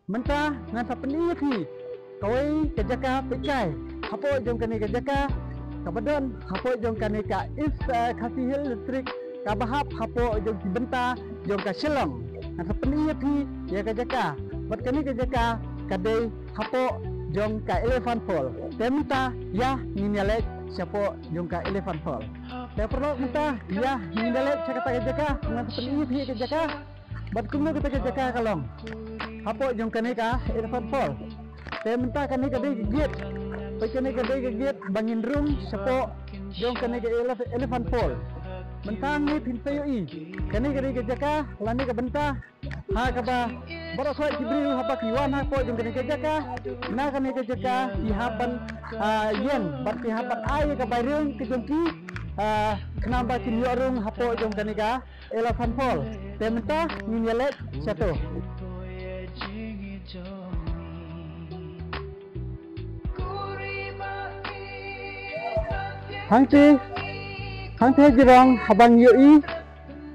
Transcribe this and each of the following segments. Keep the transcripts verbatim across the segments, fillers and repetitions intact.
Mynta ngan sa pyni ïa phi kawei ka jaka pyrkai hapoh jong kane ka jaka kaba don hapoh jong kane ka East, eh, Khasi Hills District, kaba hap hapoh jong ki bynta jong ka Shillong. Ngan sa pyni ïa phi ïa ka jaka, bad kane ka jaka ka dei hapoh jong ka Elephant Fall. Te mynta ïa ngin ïa leit shapoh jong ka Elephant Fall. Te paralok, mynta ïa ngin ïa leit sha kata ka jaka, ngan sa pyni ïa phi ïa ka jaka bad kumno kata ka jaka ka long hapoh jong kane ka Elephant Fall. Te mynta kane ka dei ka gate, peit kane ka dei ka gate ba ngin rung shapoh jong kane ka Elef-, Elephant Fall. Mynta hangne phin sa ïohi kane ka dei ka jaka lane ka bynta ha kaba baroh khoit ki briew haba ki wan hapoh jong kane ka jaka, na kane ka jaka ki hap ban, ah, ïeng bad ki hap ban ai ïa ka bai rung ka jong ki, ah, khnang ba kin ïoh rung hapoh jong kane ka Elephant Fall. Te mynta ngin ïa leit shato. Hangte, hangte jrong haba ngi ïohi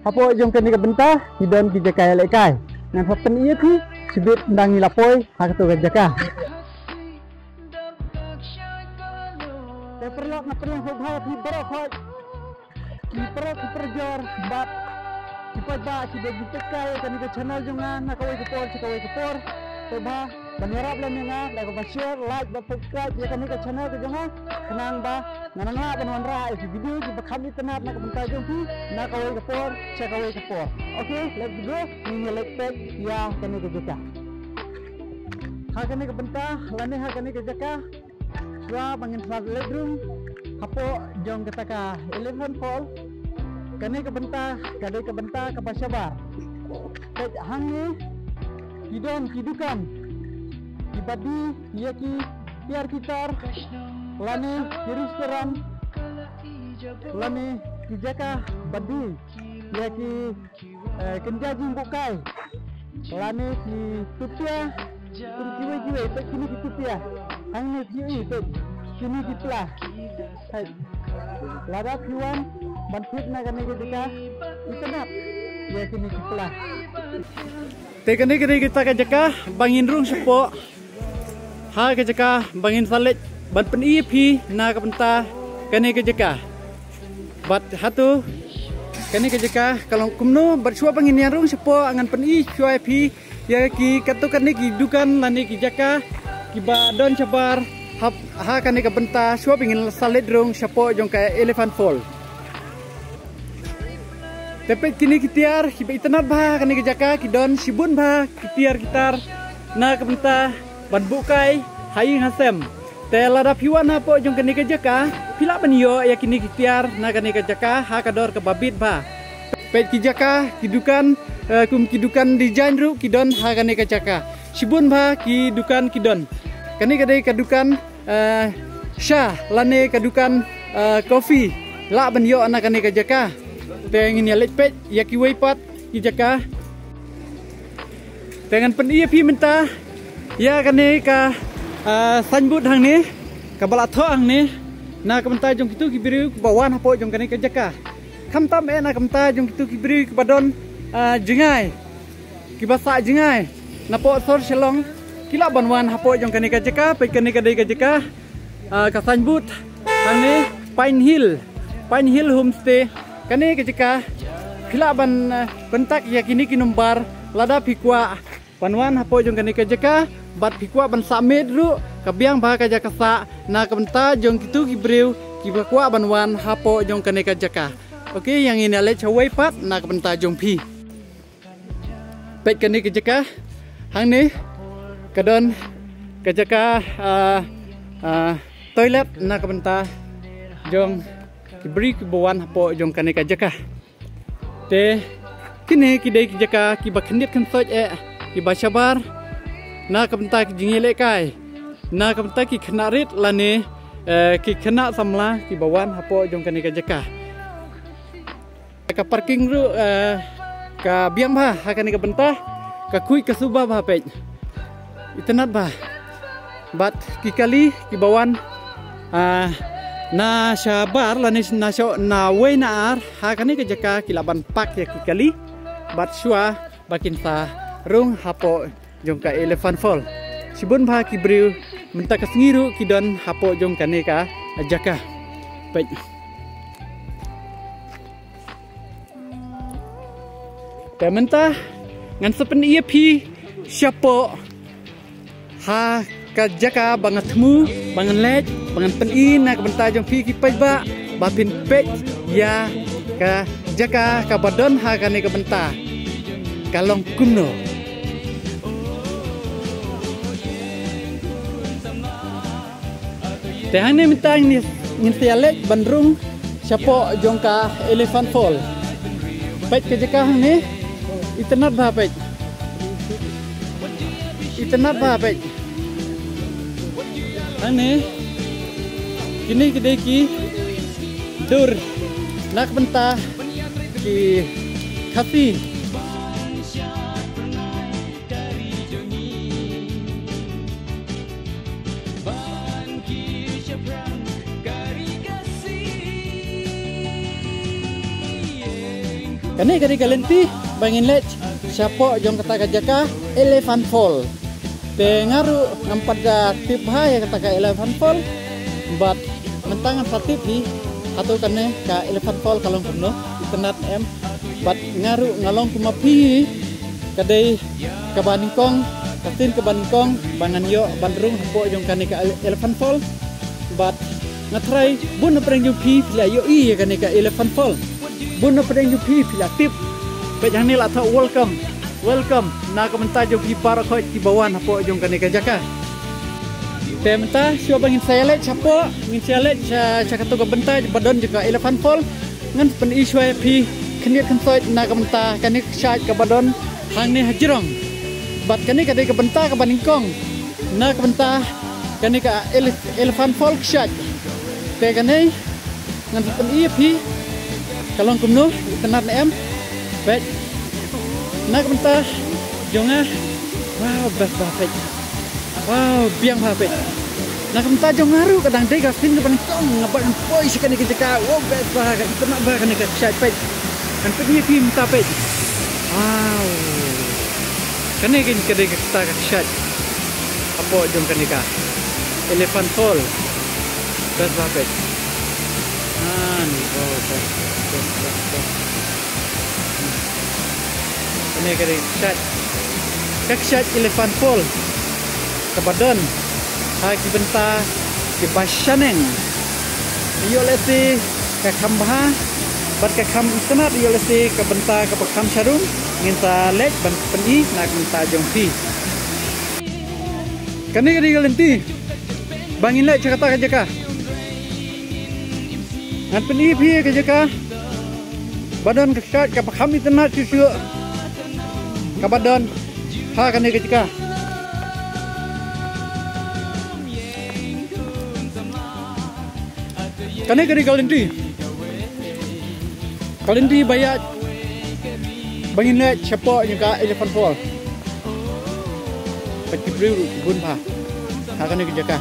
hapoh jong kane ka bynta ki don ki jaka ïalehkai. Ngan sa pyni ïa phi shibit ynda ngi la poi ha kato ka jaka. Te paralok, nga pdiang sngewbha ïa phi baroh khoit, ki paralok ki parajor bad ki paidbah kiba ju peit ïa kane ka channel jong nga na kawei ka por sha kawei ka por. Te ba ban ïarap lem ïa nga da kaba share, like bad subscribe ïa kane ka channel ka jong nga, khnang ba ngan nang lah ban wanrah ïa ki video kiba kham itynnad na ka bynta jong phi na kawei ka por sha kawei ka por. Okay, let's go. Ngin ïa leit peit ïa kane ka jaka. Ha kane ka bynta lane ha kane ka jaka, shuwa ba ngin sa leit rung hapoh jong kata ka Elephant Fall, kane ka bynta ka dei ka bynta kaba shabar. Peit hangne ki don ki dukan kiba die ïa ki tiar ki tar, lane ki restaurant, lane ki jaka ba die ïa ki, eh, kynja jingbuhkai, lane ki tupia. Kum kiwei kiwei, peit kine ki tupia. Hangne phi ïohi, peit kine ki pla. Hai. Lada phi wan ban thied na kane ka jaka, itynnad ïa kine ki pla. Te kane ka dei kata ka jaka ba ngin rung shapoh. Ha ka jaka ba ngin sa leit ban pyni ïa phi na ka bynta kane ka jaka. Bad hato kane ka jaka ka long kumno, bad shuwa ba ngin ïa rung shapoh ngan pyni shuwa ïa phi ïa ki katto katne ki dukan lane ki jaka kiba don shabar ha, ha kane ka bynta, shuwa ba ngin sa leit rung shapoh jong ka Elephant Fall. Te peit kine ki tiar kiba itynnad bha ha kane ka jaka, ki don shibun bha ki tiar ki tar na ka bynta ban buhkai ha ïing ha sem. Te lada phi wan hapoh jong kane ka jaka, phi lah ban ïoh ïa kine ki tiar na kane ka jaka ha ka dor kaba bit bha. Peit ki jaka, ki dukan, eh, kum ki dukan design ruh ki don ha kane ka jaka. Shibun bha ki dukan ki don. Kane ka dei ka dukan, eh, sha lane ka dukan, eh, coffee. Lah ban ïoh na kane ka jaka. Te ngin ïa leit peit ïa kiwei pat ki jaka. Te ngan pyni ïa phi mynta ïa kane ka, ah, signboard hangne kaba la thoh hangne na ka bynta jong kito ki briew kiba wan hapoh jong kane ka jaka. Khamtam eh na ka bynta jong kito ki briew kiba don, ah, jngai, kiba sah jngai napoh sor Shillong, ki lah ban wan hapoh jong kane ka jaka. Peit kane ka dei ka jaka, ah, ka signboard hangne, Pine Hill, Pine Hill Homestay. Kane ka jaka phi lah ban, ah, contact ïa kine ki number lada phi kwah ban wan hapoh jong kane ka jaka, bad phi kwah ban sah miet ruh, ka biang bha ka jaka sah na ka bynta jong kito ki briew kiba kwah ban wan hapoh jong kane ka jaka. Okay, ïa ngin ïa leit shawei pat na ka bynta jong phi. Peit kane ka jaka, hangne ka don ka jaka, ah, ah, toilet na ka bynta jong ki briew kiba wan hapoh jong kane ka jaka. Te kine ki dei ki jaka kiba khyndiat khynsoit eh, kiba shabar na ka bynta ki jingïalehkai, na ka bynta ki khynnah rit lane, eh, ki khynnah samla kiba wan hapoh jong kane ka jaka. Ka parking ruh, eh, ka biang bha ha kane ka bynta, ka khuid ka suba bha, peit. Itynnad bha. Bad ki kali kiba wan, ah, na shabar lane na sha, na wei na ar ha kane ka jaka, ki lah ban park ïa ki kali. Bad shuwa ba kin sa rung hapoh jong ka Elephant Fall. Shibun bha ki briew mynta ka sngi ruh ki don hapoh jong kane ka jaka. Peit. Te mynta ngan sa pyni ïa phi shapoh ha ka jaka ba nga thmu ba ngan leit ba ngan pyni na ka bynta jong phi ki paidbah ba phin peit ïa ka jaka kaba don ha kane ka bynta ka long kumno. Te hangne mynta ngin, ngin sa ïaleit ban rung shapoh jong ka Elephant Fall. Peit ka jaka hangne. Itynnad bha peit. Itynnad bha peit. Hangne. Kine ki dei ki dur na ka bynta ki Khasi. Kane ka dei ka lynti ba ngin leit shapoh jong kata ka jaka Elephant Fall. Te nga ruh ngam pat da tip bha ïa kata ka Elephant Fall. But mynta ngan sa tip hi hato kane ka Elephant Fall ka long kumno, itynnad em. But nga ruh nga long kum ma phi, ka dei kaba nyngkong, ka sien kaba nyngkong ba ngan ïoh ban rung hapoh jong kane ka Ele-, Elephant Fall. But nga tharai bun na pdeng jong phi phi la ïohi ïa kane ka Elephant Fall. Bun na pdeng jong phi phi la tip. Peit hangne la thoh welcome, welcome na ka bynta jong phi baroh khoit kiba wan hapoh jong kane ka jaka. Te mynta shuwa ba ngin sa ïaleit shapoh, ngin sa ïaleit sha, sha kato ka bynta ba don jong ka Elephant Fall. Ngan pyni shuwa ïa phi khyndiat khynsoit na ka bynta kane ka kshaid kaba don hangne hajrong. Bad kane ka dei ka bynta kaba nyngkong na ka bynta kane ka ele-, Elephant Fall kshaid. Te kane ngan pyni ïa phi ka long kumno, itynnad ne em. Peit. Na ka bynta jong nga. Wow, best bha peit. Wow, biang bha peit. Na ka bynta jong nga ruh ka dang dei ka sien kaba nyngkong nga ba ngan poi sha kane ka jaka. Wow, best bha, ka itynnad bha kane ka kshaid peit. Ngan pyni ïa phi mynta peit. Wow. Kane ka, ka dei kata ka kshaid hapoh jong kane ka Elephant Fall. Best bha peit. Ani, wow, best, best, best, best. Kane ka dei ka kshaid, ka kshaid Elephant Fall kaba don ha ki bynta kiba shaneng. Ïoh lehse ka kham bha bad ka kham itynnad, ïoh lehse ka bynta kaba kham sharum. Ngin sa leit ban pyni na ka bynta jong phi. Kane ka dei ka lynti ba ngin leit sha kata ka jaka. Ngan pyni phi ka jaka ba don ka kshaid kaba kham itynnad shuh shuh kaba don ha kane ka jaka. Kane ka dei ka lynti, ka lynti ba ïaid ba ngin leit shapoh jong ka Elephant Fall. Bad ki briew ruh ki bun bha ha kane ka jaka.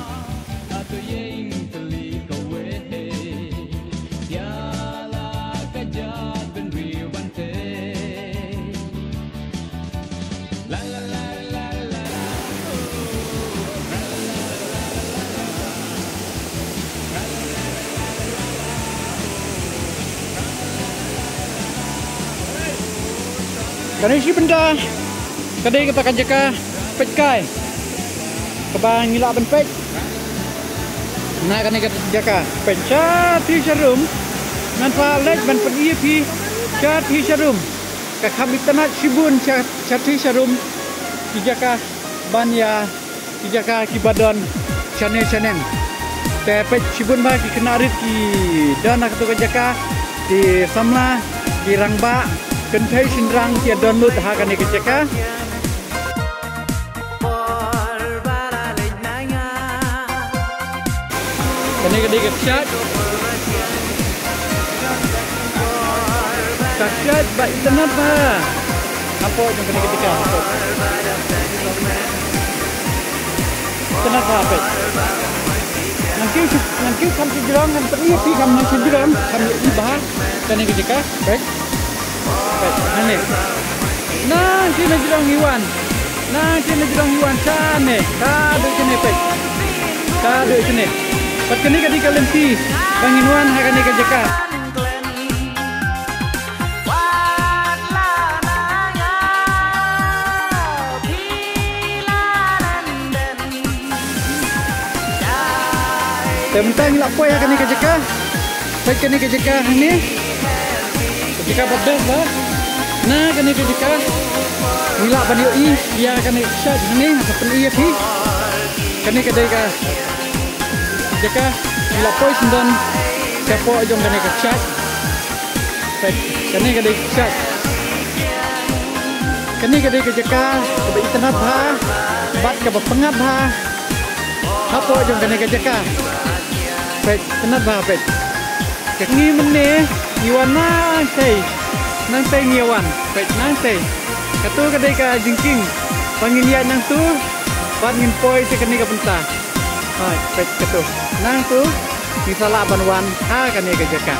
Kane shi bynta ka dei kata ka jaka peit kai kaba ngi lah ban peit. Na kane ka jaka peit sha thied sha rum. Ngan sa leit ban pyni ïa phi sha thied sha rum. Ka kham itynnad shibun sha, sha thied sha rum. Ki jaka ban ïa ki jaka kiba don shane shaneng. Te peit shibun bha ki khynnah rit ki don ha kato ka jaka, ki samla, ki rangbah, kynthei shynrang ki ïa don lut ha kane ka jaka. Kane ka dei ka kshaid. Ka kshaid ba itynnad bha. Hapoh jong kane ka jaka. Itynnad bha peit. Ngan kiew, ngan kiew kham sha jrong, ngan pyni ïa phi kham sha jrong, kham ïa i bha kane ka jaka. Peit. Peit hangne. Ngan kiew na jrong ngi wan. Na kine jrong wan shane. Ka dei kine peit. Ka dei kine. Pat kane ka dei ka lynti ba ngin wan ha kane ka jaka. Te mynta ngi la poi ha kane ka jaka. Peit kane ka jaka hangne. Ka jaka ba best ba. Na kane ka jaka ngi lah ban ïohi ïa kane ka jaka hangne, nga sa pyni ïa phi. Kane ka dei ka jaka ngi la poi syndon shapoh jong kane ka jaka. Peit, kane ka dei ka jaka. Kane ka dei ka jaka kaba itynnad bha bad kaba pyngngad bha hapoh jong kane ka jaka. Peit, itynnad bha peit. Ka ngi mynne ngi wan nangtei. Nangtei ngi wan. Peit nangtei. Kato ka dei ka jingkieng ba ngin ïaid nangto bad ngin poi sha kane ka bynta. Hai, peit kato. Nangto ngi sa lah ban wan ha kane ka jaka.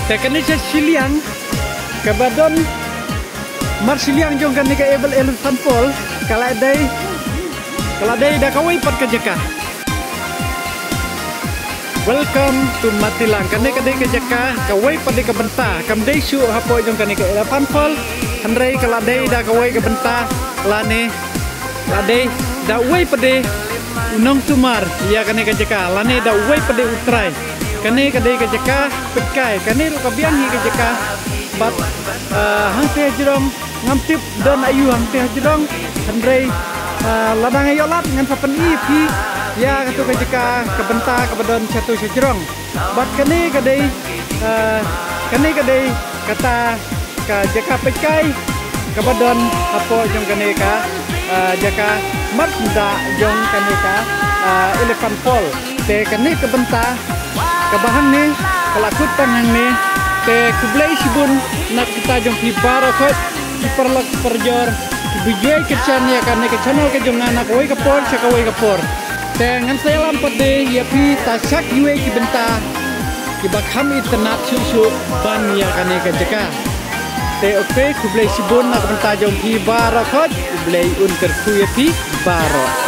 Te kane ka shiliang kaba don mar shiliang jong kane ka Evil Elephant Fall ka la dei, ka la dei da kawei pat ka jaka. Welcome to Matilang. Kane ka dei ka jaka kawei pat dei ka bynta. Kam dei shuh hapoh jong kane ka Elephant Fall. Hynrei ka la dei da kawei ka bynta lane la dei da uwei pat de u nongtumar ïa kane ka jaka lane da uwei pat de u trai. Kane ka dei ka jaka peitkai, kane ruh ka biang hi ka jaka. Bad ah, hangtei ha jrong ngam tip don aïu hangtei ha jrong. Hynrei ah, lada nga ïoh lad ngan sa pyni phi ïa kato ka jaka ka bynta kaba don shato sha jrong. Bad kane ka dei ah, kane ka dei kata ka jaka peitkai kaba don hapoh jong kane ka ah, jaka mar syndah jong kane ka ah, Elephant Fall. Te kane ka bynta kaba hangne ka la kut tang hangne. Te khublei shibun na ka bynta jong phi baroh khoit ki paralok parajor kiba ju ai kyrshan ïa kane ka channel ka jong nga na kawei ka por sha kawei ka por. Te ngan sa ïalam pat de ïa phi ta sha kiwei ki bynta kiba kham itynnad shuh shuh ban ïa kane ka jaka. Te ok, khublei shibun na ka bynta jong phi baroh khoit, U Blei un kyrkhu ïa phi baroh.